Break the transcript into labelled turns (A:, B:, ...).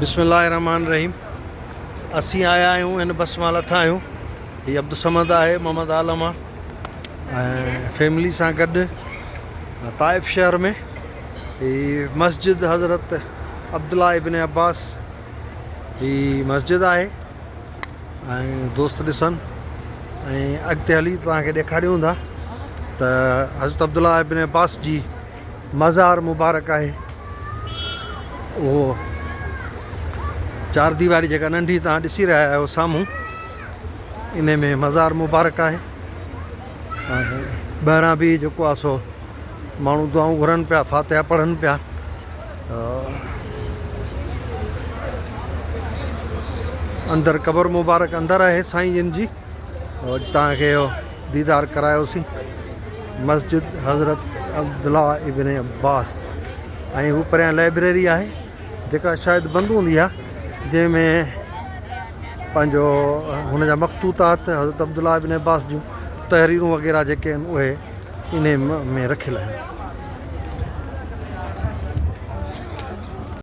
A: بسم الله الرحمن الرحيم اسين آيا آهيون هن بس مان لٿا آهيون هي عبدالصمد آهي محمد عالم آهي ۽ فيملي سان گڏ طائف شهر ۾ هي مسجد حضرت عبدالله ابن عباس هي مسجد آهي ۽ دوست ڏسن ۽ اڳتي هلي توهان کي ڏيکاريون ٿا ته حضرت عبدالله ابن عباس جي مزار مبارڪ آهي اهو چار ديواري جيڪا ننڍي توهان ڏسي رهيا آهيو سامهون ان ۾ مزار مبارڪ آهي ۽ ٻاهران به جيڪو آهي سو ماڻهو دعائون گهرن پيا فاتحه پڙهن پيا اندر قبر مبارڪ اندر آهي سائين جن جي توهان کي اهو ديدار ڪرايوسين مسجد حضرت عبدالله ابن عباس ۽ هو پريان لائبريري آهي جيڪا شايد بند هوندي آهي جنهن ۾ پنهنجو هن جا مخطوطات حضرت عبدالله ابن عباس جون تحريرون وغيره جيڪي آهن اهي انهي ۾ رکيل آهن.